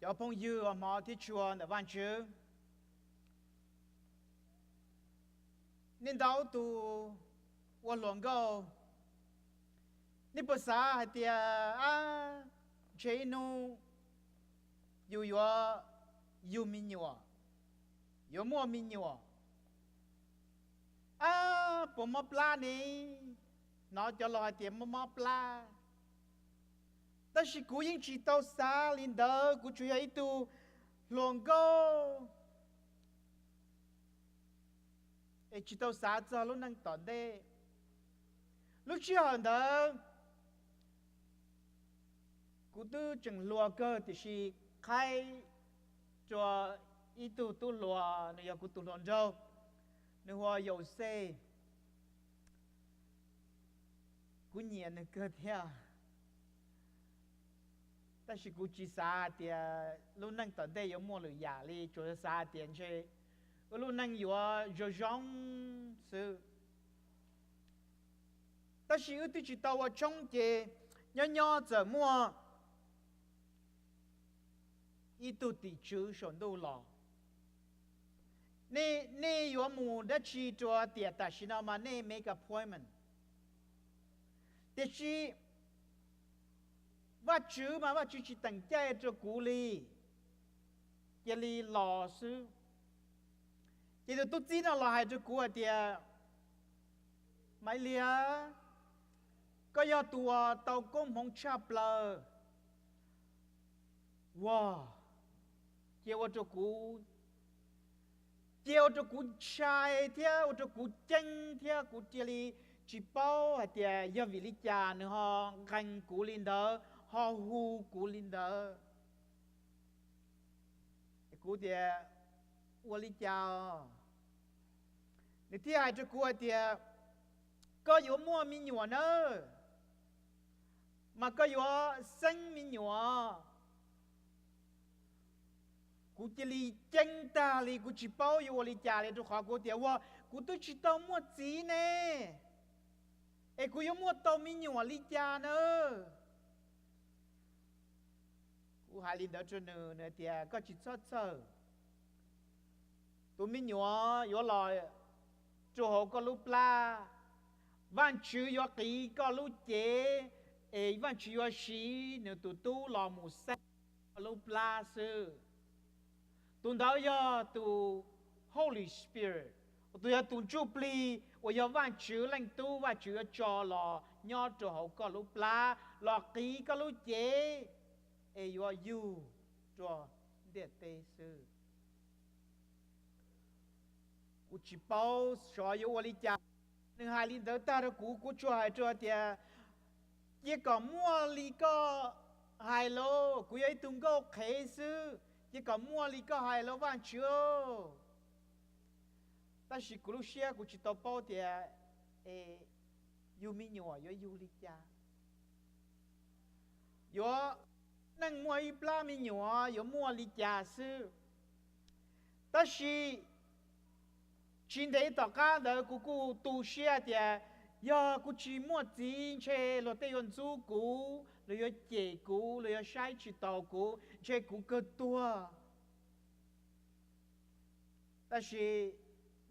Cov phooj ywg uas hmov thiab tshua ntawm Vajtswv, nej ntau tus ua hluas nkauj, nej puas xav hais tias, ab, ntshe ib hnub yus yuav yug me nyuam, yuav muaj me nyuam? Ab, puas mob plab ne? Hnov cov laus hais tias mob mob plab. Tab sis kuv yeej tsis tau xav li ntawd, kuv tsuas yog ib tug hluas nkauj es tsis tau xav txog lub neej tom ntej. Lub sij hawm ntawd kuv twb tseem hluas kawg, tiam sis qhaib rua ib tug tub hluas, nws yog kuv tus hluas nraug, nws hu ua Yauxej. Kuv nyiam nws kawg thiab, tab sis kuv tsis xav hais tias lub neej tom ntej yuav muaj lwm yam li, tsuas xav hais tias ntshe wb lub neej yuav zoo zoo xwb. Tab sis wb twb tsis tau ua tshoob ces nyob nyob txawm muaj ib tug tim tswv saum ntuj los. Nej, nej yuav mus dab tsi rua tiam tam sim no mas nej make appointment. Tiam sis Vajtswv mas Vajtswv tsis teem caij rua kuv li, cia li los xwb. Ces tus tub txib no los hais rau kuv hais tias, Maiv Liag, koj yog tus uas tau koob hmoov tshaj plaws. Ua, cia ua rau kuv, cia ua rau kuv ntshai thiab ua rau kuv ceeb thiab kuv cia li tsis paub hais tias yog vim li cas nws ho nqee kuv li ntawd, ho hu kuv li ntawd. Kuv tias, Ua li cas? Nws thiaj hais rau kuv hais tias, Koj yuav muaj me nyuam nawb, mas koj yuav xeeb me nyuam. Kuv cia li ceeb tag li, kuv tsis paub yuav ua li cas li, rau qhov kuv tias, Ua, kuv twb tsis tau muaj txiv ne, es kuv yuav muaj tau me nyuam li cas na? Kuv hais li ntawd rau nws, nws tias, Koj tsis txhob txhawj. Tus me nyuam yuav los rau hauv koj lub plab. Vajtswv yuav qiv koj lub cev, es Vajtswv yuav siv nws tus tub los mus xeeb koj lub plab xwb. Tus ntawd yog tus Holy Spirit, tus yog tus ntsuj plig uas yog Vajtswv Leej Tub, Vajtswv yuav tso los nyob rau hauv koj lub plab los qiv koj lub cev, es yuav yug rua ntiaj teb xwb. Kuv tsis paub xyov yuav ua li cas. Nws hais li ntawd tag rau kuv, kuv tsuas hais rau tias, Cia kom muaj li koj hais lauj, kuv yog ib tug nkauj qhev xwb, cia kom muaj li koj hais lauj Vajtswv. Tab sis kuv lub siab kuv tsis tau paub tias, e, yug me nyuam yuav yug li cas, yuav, neej muaj ib plab me nyuam yuav muaj li cas xwb. Tab sis tsis ntev tom qab ntawd kuv kuj tu siab tias, yog kuv tsis muaj txiv ntshe luag tej yuav ntxub kuv, luag yuav cem kuv, luag yuav saib tsis taus kuv, ntshe kuv kawg tuag. Tab sis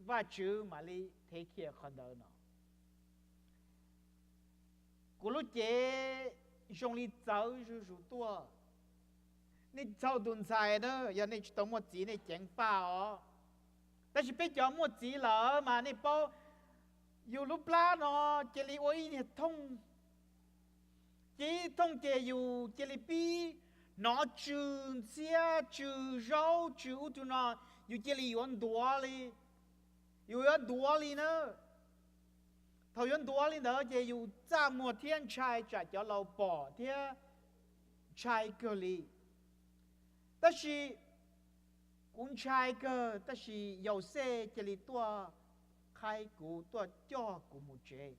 Vajtswv mam li thev khiav qhov ntawd no. Kuv lub cev zoo li txawv zuj zus tuaj. Nej txhua tus ntxhais na, yog nej tsis tau muaj txiv nej ceev faj os. Tab sis peb cov muaj txiv lawm mas nej paub, yus lub plab no cia li ua ib niag thooj, cia ib thooj ces yus cia li pib hnov tsw ntxhiab, tsw zaub, tsw ub tsw no, yus cia li yuav ntuav li, yus yuav ntuav li na. Thaum yuav ntuav li ntawd ces yus txaj muag thiab ntshai tsam cov laus pom thiab ntshai kawg li. Tab sis kuv ntshai kawg, tab sis Yauxej cia li tuaj qhaib kuv, tuaj coj kuv mus tsev.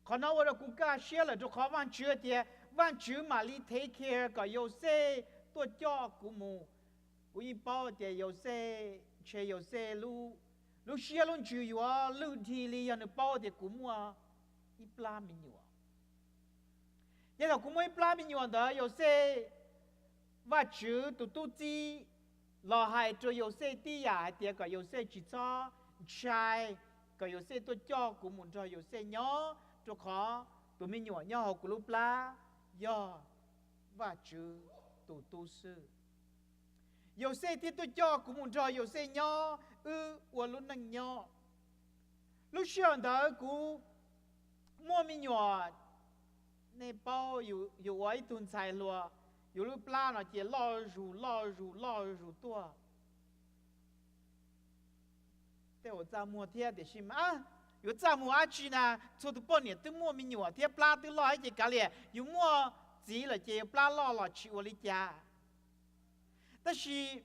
Qhov no ua rau kuv kaj siab lawm, rau qhov Vajtswv tias Vajtswv mam li thev khiav kom Yauxej tuaj coj kuv mus. Kuv yeej paub tias Yauxej, ntshe Yauxej lub siab lub ntsws yuav lwj dhi li yog nws paub tias kuv muaj ib plab me nyuam. Ces thaum kuv muaj ib plab me nyuam ntawd, Yauxej Vajtswv tus tub txib los hais rau Yauxej tib yam hais tias kom Yauxej tsis txhob ntshai, kom Yauxej tuaj coj kuv mus nrog Yauxej nyob, rau qhov tus me nyuam nyob hauv kuv lub plab yog Vajtswv tus tub xwb. Yauxej thiaj tuaj coj kuv mus nrog Yauxej nyob, wb ua lub neej nyob. Lub sij hawm ntawd kuv muaj me nyuam, nej paub yus ua ib tug ntxhais hluas, yus lub plab no ces loj zus loj zus loj zus tuaj. Tej uas txaj muag thiab tiam sis mas yuav txaj muag dab tsi na, txhua tus poj niam twb muaj me nyuam thiab plab twb loj ces kav liam, yus muaj txiv lawm ces yus plab loj los tsis ua li cas. Tab sis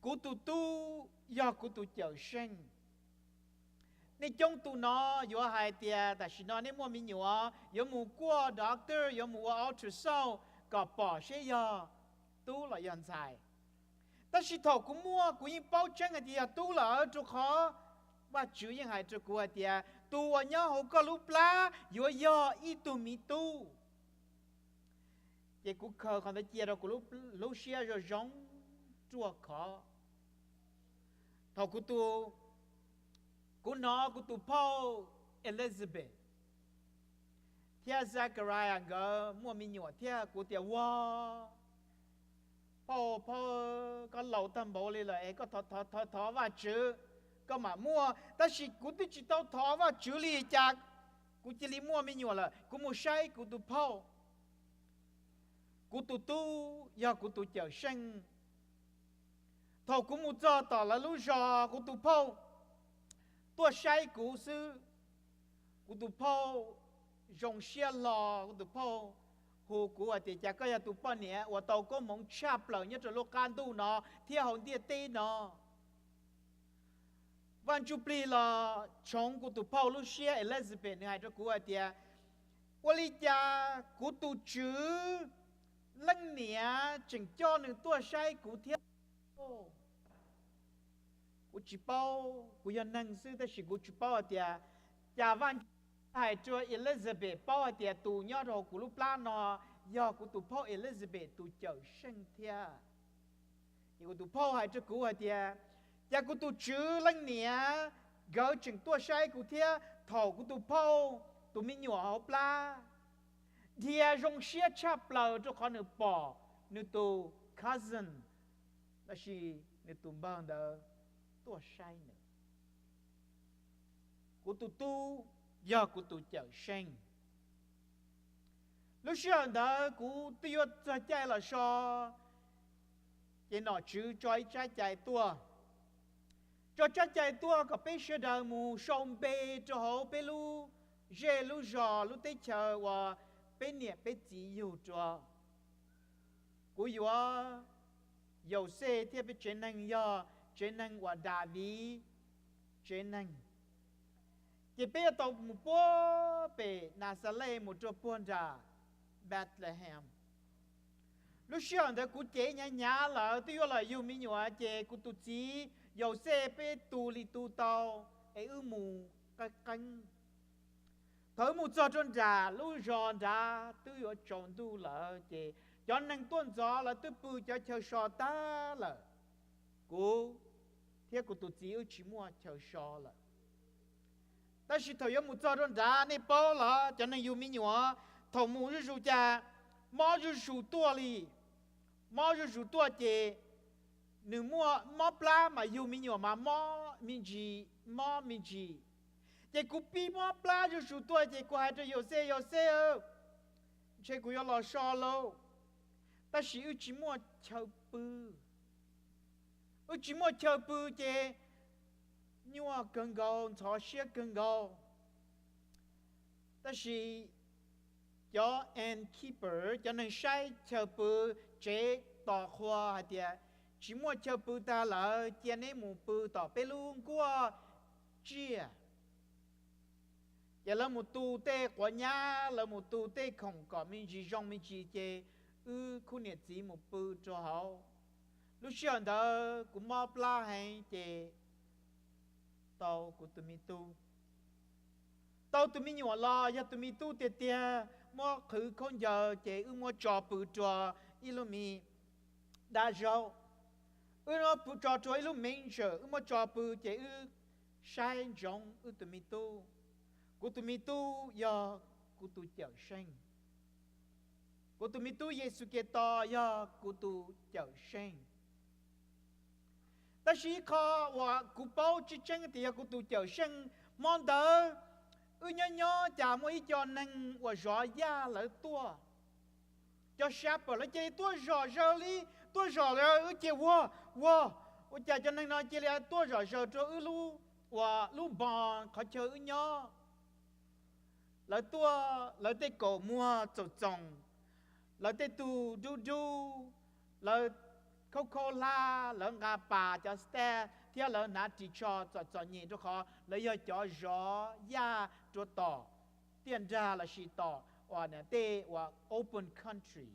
kuv tus tub yog kuv tus cawm seej. Nej coob tus no yuav hais tias tam sim no nej muaj me nyuam yuav mus kuaj doctor, yuav mus ua ultrasound kom pom seb yog tub los yog ntxhais. Tab sis thaum kuv muaj kuv yeej paub tseeb hais tias yog tub lawm, rau qhov Vajtswv yeej hais rau kuv hais tias tus uas nyob hauv koj lub plab yuav yog ib tug me tub. Ces kuv khaws qhov ntawd cia rau kuv lub siab zoo zoo ruaj khov. Thaum kuv tus, kuv hnov kuv tus phauj Elizabeth thiab Zechariah nkawd muaj me nyuam thiab kuv tias, Ua, phauj, phauj, koj laus tag npaum li lawm es koj thov thov thov Vajtswv koj mam muaj. Tab sis kuv twb tsis tau thov Vajtswv li cas, kuv cia li muaj me nyuam lawm. Kuv mus saib kuv tus phauj, kuv tus tub yog kuv tus cawm seej. Thaum kuv mus txog tom lawv lub zos, kuv tus phauj tuaj saib kuv xwb. Kuv tus phauj zoo siab hlo, kuv tus phauj hu kuv hais tias, Cas koj yog tus poj niam uas tau koob hmoov tshaj plaws nyob rau lub qab ntuj no thiab hauv ntiaj teb no? Vaj Ntsuj Plig los tshoov kuv tus phauj lub siab. Elizabeth nws hais rau kuv hais tias, Ua li cas kuv tus tswv leej niam tseem coj nws tuaj saib kuv thiab? Kuv tsis paub, kuv yog neeg xwb tab sis kuv tsis paub hais tias cas Vaj Ntsuj Plig hais rau Elizabeth paub hais tias tus nyob rau hauv kuv lub plab no yog kuv tus phauj Elizabeth tus cawm seej thiab. Ces kuv tus phauj hais rau kuv hais tias, Cas kuv tus tswv leej niam nkawd tseem tuaj saib kuv thiab? Thaum kuv tus phauj tus me nyuam hauv plab dhia zoo siab tshaj plaws rau qhov nws pom nws tus cousin, tab sis nws tus npawg ntawd tuaj saib nws. Kuv tus tub yog kuv tus cawm seej. Lub sij hawm ntawd kuv twb yuav txog caij los so, ces nom tswv tso ib tsab cai tuaj. Tso tsab cai tuaj kom peb sawv daws mus sau npe rau hauv peb lub zej lub zos lub teb chaws uas peb niam peb txiv yug rau. Kuv yuav Yauxej thiab peb tsev neeg yog tsev neeg uas Daviv tsev neeg. Ces peb yuav tau mus puag pem Naxales mus rau puag nram Bethlehem. Lub sij hawm ntawd kuv cev hnyav hnyav lawm, twb yuav los yug me nyuam, ces kuv tus txiv Yauxej peb tu li tu tau es wb mus qeeb qeeb. Thaum wb mus txog rau nram lub zos nrad twb yuav tsaus ntuj lawm, ces cov neeg tuaj ntxov lawv twb pw cov chaw so tag lawm. Kuv thiab kuv tus txiv wb tsis muaj chaw so lawm. Tab sis thaum yuav mus txog rau nrad, nej paub los cov neeg yug me nyuam, thaum mus zuj zus cas mob zuj zus tuaj li. Mob zuj zus tuaj ces nws muaj mob plab mas yug me nyuam mas mob me ntsis, mob me ntsis. Ces kuv pib mob plab zuj zus tuaj ces kuv hais rau Yauxej, Yauxej, ntshe kuv yuav los so lauj. Tab sis wb tsis muaj chaw pw. Wb tsis muaj chaw pw ces nyuaj kawg nkaus, ntxhov siab kawg nkaus. Tab sis cov innkeeper, cov neeg saib chaw pw tsev tos qhua hais tias, Tsis muaj chaw pw tag lawm, cia neb mus pw tom peb lub nkuaj tsiaj. Ces lawv mus tu tej quav nyab, lawv mus tu tej khoom kom me ntsis zoo me ntsis, ces wb khub niam txiv mus pw rau hauv. Lub sij hawm ntawd kuv mob plab heev ces tau kuv tus me tub, tau tus me nyuam los yog tus me tub tiag tiag, muab qhwv khaub ncaws ces wb muab tso pw rau ib lub me dab zaub, wb muab tso rau ib lub me ntsaum, wb muab tso pw ces wb saib ntsoov wb tus me tub. Kuv tus me tub yog kuv tus Cawmseej. Kuv tus me tub Yexus Khetos yog kuv tus Cawmseej. Tab sis ib qho uas kuv paub tseeb tseeb tias yog kuv tus Cawmseej, hmo ntawd wb nyob nyob cas muaj ib co neeg uas zov yaj lawv tuaj. Cov shepherd lawv cia li tuaj zom zaws li, tuaj zom zaws wb ces ua, ua, ua cas cov neeg no cia li tuaj zom zaws rau wb lub, uas lub npo qhov chaw wb nyob. Lawv tuaj, lawv tej kaum muag txoom txoom, lawv tej tug dub dub, lawv khaub khaub hlab, lawv nqa pas cov stab thiab lawv hnav ris tsho txom txom nyem rau qhov lawv yog cov zov yaj rau tom tiaj nrag lossis tom uas tej uas open country.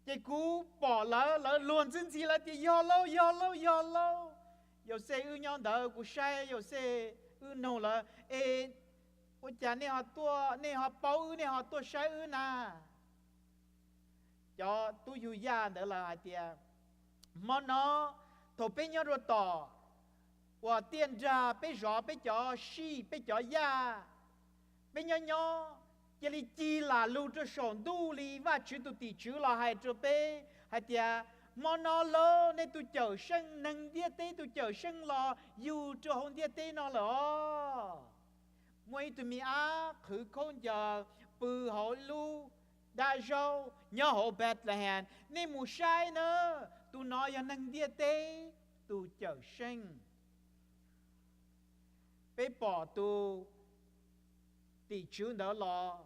Ces kuv pom lawv, lawv luag ntxhi ntxhi lawv tias, Yog lauj, yog lauj, yog lauj! Yauxej wb nyob ntawd, kuv saib Yauxej, wb noog lawv, Es ua cas nej ho tuaj, nej ho paub wb, nej ho tuaj saib wb na? Cov tub yug yaj ntawd lawv hais tias, Hmo no thaum peb nyob rau tom uas tiaj nrag, peb zov peb cov sij, peb cov yaj, peb nyob nyob cia li cig lam lug rau saum ntuj li, Vajtswv tus tim tswv los hais rau peb hais tias, Hmo no lauj, nej tus Cawmseej, neeg ntiaj teb tus Cawmseej los yug rau hauv ntiaj teb no lawm os. Muaj ib tug me ab qhwv khaub ncaws pw hauv ib lub dab zaub nyob hauv Bethlehem, nej mus saib na, tus no yog neeg ntiaj teb tus Cawmseej. Peb pom tus tim tswv ntawd los,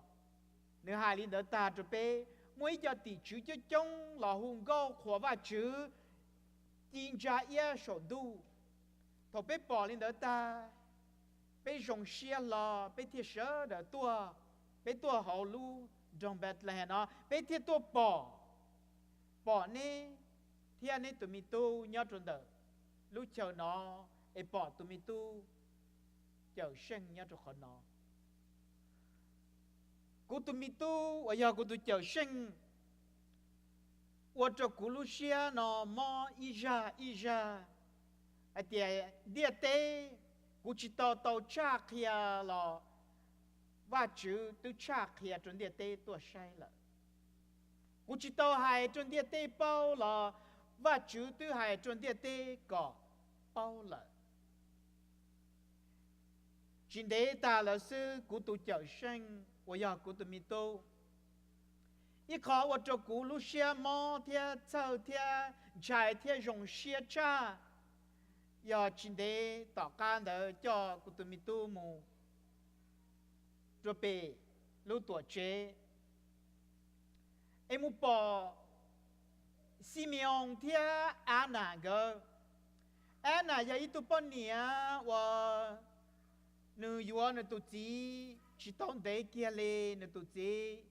nws hais li ntawd tag rau peb, muaj ib co tim tswv coob coob los hu nkauj qhuas Vajtswv ci ntsa iab saum ntuj. Thaum peb pom li ntawd tag, peb zoo siab hlo, peb thiaj sawv daws tuaj, peb tuaj hauv lub nroog Bethlehem no, peb thiaj tuaj pom, pom neb thiab neb tus me tub nyob rau ntawm lub chaw no, es pom tus me tub Cawmseej nyob rau qhov no. Kuv tus me tub uas yog kuv tus Cawmseej ua rau kuv lub siab no mob ib zaj ib zaj, hais tias ntiaj teb, kuv tsis tau tau tshaj qhia los Vajtswv twb tshaj qhia rau ntiaj teb tuaj saib lawm. Kuv tsis tau hais rau ntiaj teb paub los Vajtswv twb hais rau ntiaj teb kom paub lawm. Tsis ntev tas lawm xwb, kuv tus Cawmseej uas yog kuv tus me tub, ib qho ua rau kuv lub siab mob thiab txhawj thiab ntshai thiab zoo siab tshaj, yog tsis ntev tom qab ntawd coj kuv tus me tub mus rau pem lub tuam tsev, es mus pom Xime-oos thiab Anas nkawd. Anas yog ib tug poj niam uas nws yuav nws tus txiv tsis tau ntev kiag li, nws tus txiv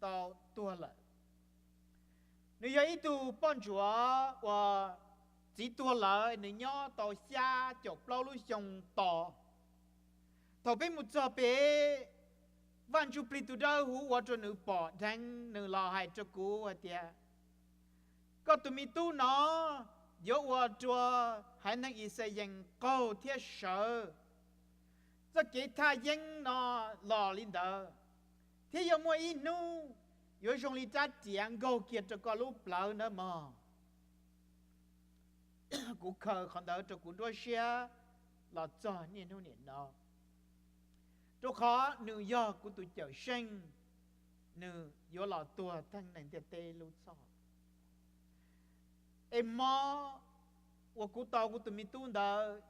tau tuag lawm. Nws yog ib tug poj ntsuam uas txiv tuag lawm, nws nyob tau xya caum plaub lub xyoo tos. Thaum peb mus txog pem, Vaj Ntsujplig tus Dawb Huv ua rau nws pom dheev, nws los hais rau kuv hais tias, Koj tus me tub no yuav ua rua haiv neeg Ixayees qaug thiab sawv. Txoj kev thaj yeeb no los li ntawd, thiab yuav muaj ib hnub yuav zoo li rab riam nkaug kiag rau koj lub plawv nawb mog. Kuv khaws qhov ntawd rau kuv nruab siab los txog niaj hnub nim no, rau qhov nws yog kuv tus Cawmseej, nws yuav los tuag theej neeg ntiaj teb lub txhoj. Es mob uas kuv tau kuv tus me tub ntawd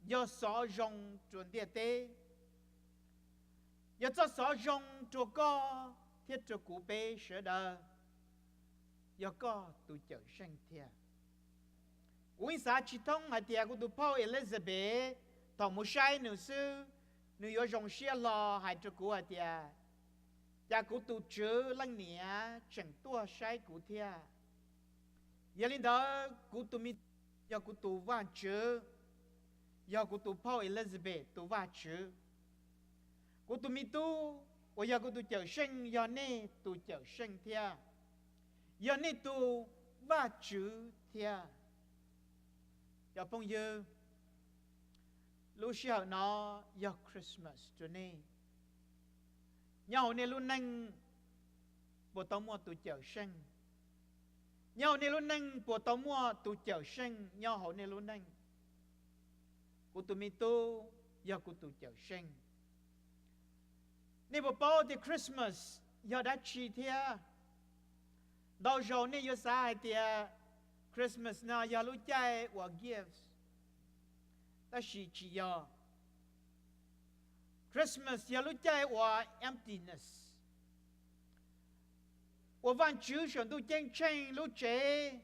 yog xov zoo rua ntiaj teb, yog txoj xov zoo rua koj thiab rua kuv peb sawv daws, yog koj tus Cawmseej thiab. Kuv yeej xav tsis thoob hais tias kuv tus phauj Elizabeth, thaum mus saib nws xwb, nws yuav zoo siab hlo hais rua kuv hais tias, cas kuv tus Tswv leej niam tseem tuaj saib kuv thiab. Yog li ntawd kuv tus me tub yog kuv tus Vajtswv, yog kuv tus phauj Elizabeth tus Vajtswv. Kuv tus me tub uas yog kuv tus Cawmseej yog nej tus Cawmseej thiab. yog nej tus Vajtswv thiab. Cov phooj ywg, lub sij hawm no yog Christmas rau nej. Nyob hauv nej lub neej puas tau muaj tus Cawmseej? Nyob hauv nej lub neej puas tau muaj tus Cawmseej nyob hauv nej lub neej? Kuv tus me tub yog kuv tus Cawmseej. Nej puas paub tias Christmas yog dab tsi thiab? Ntau zaus nej yuav xav hais tias Christmas no yog lub caij uas gifts, tab sis tsis yog. Christmas yog lub caij uas emptiness, uas Vajtswv saum ntuj ceeb tsheej lub tsev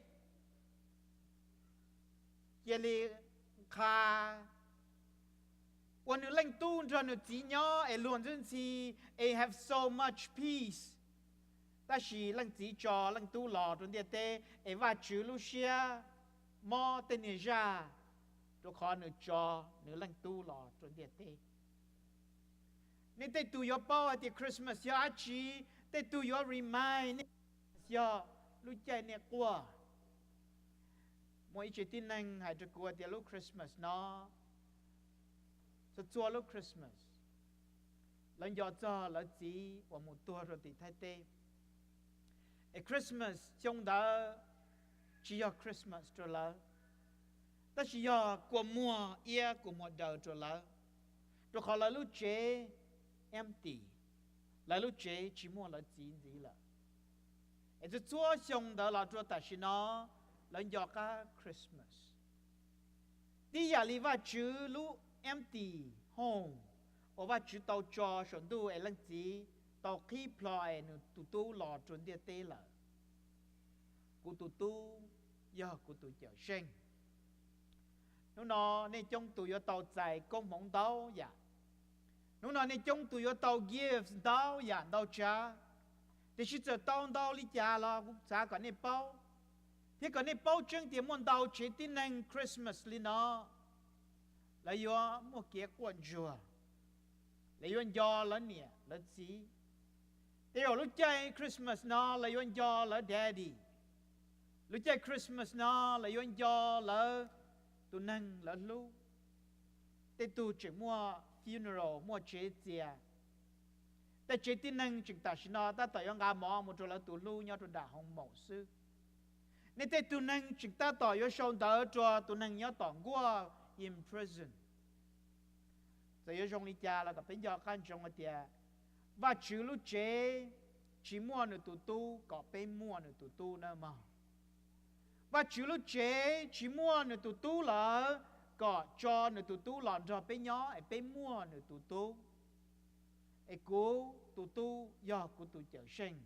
cia li qha, uas nws leej tub nrog nws txiv nyob es luag ntxwb ntxhi es have so much peace. Tab sis leej txiv tso leej tub los rau ntiaj teb es Vajtswv lub siab mob tej niag zaj, rau qhov nws tso nws leej tub los rau ntiaj teb. Nej tej tug yuav paub hais tias Christmas yog dab tsi, tej tug yuav remind nej yog lub caij nej quaj. Muaj ib tsev tib neeg hais rau kuv hais tias lub Christmas no, txhua txhua lub Christmas, lawv nco txog lawv txiv uas mus tuag rau tim Thaib teb. Es Christmas xyoo ntawd tsis yog Christmas rau lawv, tab sis yog kua muag iab kua muag daws rau lawv, rau qhov lawv lub tsev empty, lawv lub tsev tsis muaj lawv txiv ntxiv lawm. Es txhua txhua xyoo ntawd los rau tam sim no, lawv nco qab Christmas. Tib yam li Vajtswv lub empty home uas Vajtswv tau tso saum ntuj es leej txiv tau qhib plho es nws tus tub los rau ntiaj teb lawm. Kuv tus tub yog kuv tus Cawmseej. Hnub no nej coob tus yuav tau txais koob hmoov ntau yam. Hnub no nej coob tus yuav tau gifts ntau yam ntau tsav. Tiam sis txawm tau ntau li cas los kuv xav kom nej paub, thiab kom nej paub tseeb tias muaj ntau tsev tib neeg Christmas li no, lawv yuav muaj kev quaj ntsuag, lawv yuav nco lawv niam lawv txiv. Tej zaum lub caij Christmas no lawv yuav nco lawv daddy. Lub caij Christmas no lawv yuav nco lawv tus neeg lawv hlub. Tej tug tseem muaj funeral, muaj tsev txias. Tej tsev tib neeg tseem tam sim no tab tom yuav nqa mov mus rau lawv tus hlub nyob rau nram hoo maum xwb. Nej tej tug neeg tseem tab tom yuav sau ntawv rau tus neeg nyob tom nkuaj in prison. Txawm yuav zoo li cas los kom peb nco qab ntsoov hais tias Vajtswv lub tsev tsis muaj nws tus tub kom peb muaj nws tus tub nawb mog. Vajtswv lub tsev tsis muaj nws tus tub lawm kom tso nws tus tub los nrog peb nyob es peb muaj nws tus tub. Es kuv tus tub yog kuv tus Cawmseej.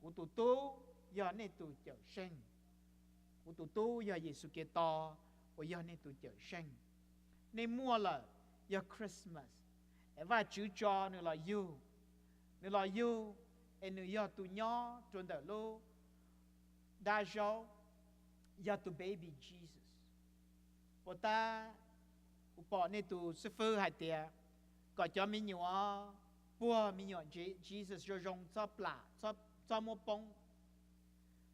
Kuv tus tub yog nej tus Cawmseej. Kuv tus tub yog Yexus Khetos uas yog nej tus Cawmseej. Nej muaj lawm, yog Christmas, es Vajtswv tso nws los yug. Nws los yug, es nws yog tus nyob rau ntawm lub dab zaub, yog tus baby Jesus. Puas tab, kuv pom nej tus xib fwb hais tias kom cov me nyuam puag me nyuam Jesus zoo zoo, txhob plam, txhob muab poob.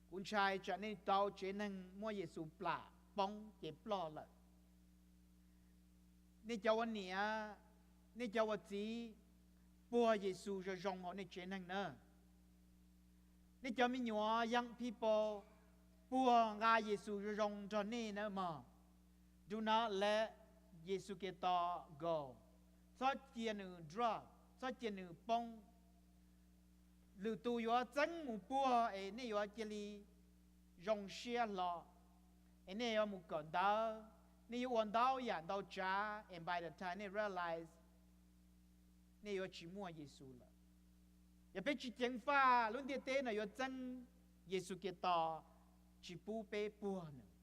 Kuv ntshai tsam nej tau tsev neeg muab Yexus plam poob ces ploj lawm. Nej cov ua niam, nej cov ua txiv, puag Yexus zoo zoo hauv nej tsev neeg na. Nej cov me nyuam, young people, puag nqa Yexus zoo zoo nrog nej na mog. Do not let Yexus Khetos go. Txhob cia nws drop, txhob cia nws poob. Lwm tus yuav txeeb mus puag es nej yuav cia li zoo siab hlo, es nej yuav mus kawm ntawv, nej yuav ua ntau yam ntau tsav, and by the time nej realize, nej yuav tsis muaj Yexus lawm. Yog peb tsis ceev faj, lub ntiaj teb no yuav txeeb Yexus Khetos, tsis pub peb puag nws.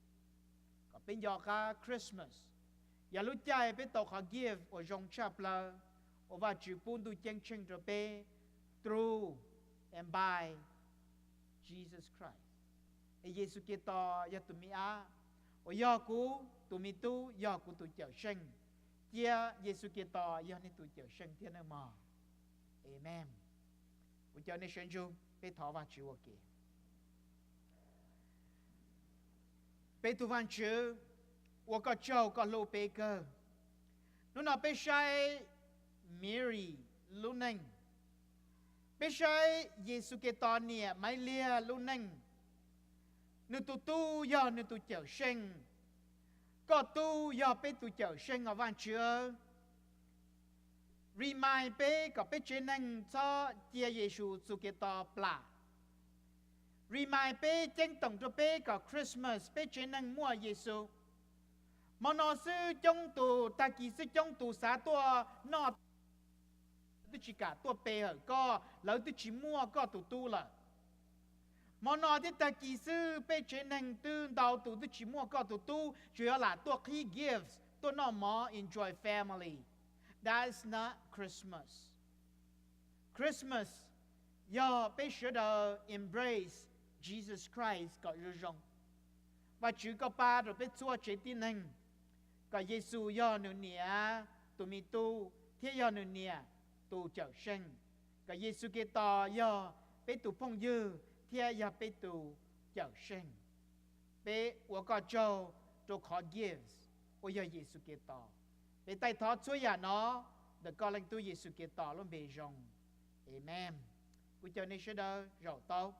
Kom peb nco qab Christmas yog lub caij peb tau qhov gift uas zoo tshaj plaws uas Vajtswv pub ntuj ceeb tsheej rau peb through and by Jesus Christ. Es Yexus Khetos yog tus me ab uas yog kuv tus me tub, yog kuv tus Cawmseej. Cia Yexus Khetos yog nej tus Cawmseej thiab nawb mog. Amen. Kuv caw nej sawv ntsug, peb thov Vajtswv ua ke. Peb tug Vaajtswv, ua koj tsaug koj hlub peb kawg. Nub no peb saib Mary lub neej, peb saib Yexus Khetos niam Maiv Liag lub neej. Nwg tug tub yog nwg tug cawm seej. Koj tub yog peb tug cawm seej os Vaajtswv. Remind peb kom peb tsev neeg txhob cia Yexus Khetos plam. Remind peb, ceeb toom rua peb kom Christmas peb tsev neeg muaj Yexus. Hmo no xwb coob tug, tag kis xwb coob tug xav tuaj noj, lawv twb tsi kam tuaj pe hawm koj, lawv twb tsi muaj koj tug tub lawm. Hmo no thiab tag kis xwb peb tsev neeg twb ntau tug twb tsi muaj koj tug tub, tsuas yog lam tuaj qhib gifts, tuaj noj mov, enjoy family. That's not Christmas. Christmas yog peb sawv daws embrace Jesus Christ kom zoo zoo. Vaajtswv koj pab rua peb txhua tsev tib neeg kom Yexus yog nwg niam tug me tub thiab yog nwg niam tug cawm seej, kom Yexus Khetos yog peb tug phooj ywg thiab yog peb tug cawm seej. Peb ua koj tsaug rua qhov gifts uas yog Yexus Khetos. Peb taij thov txhua yaam no ntawm koj Leej Tub Yexus Khetos lub npe zoo. Amen. Kuv caw nej sawv daws zaum tau.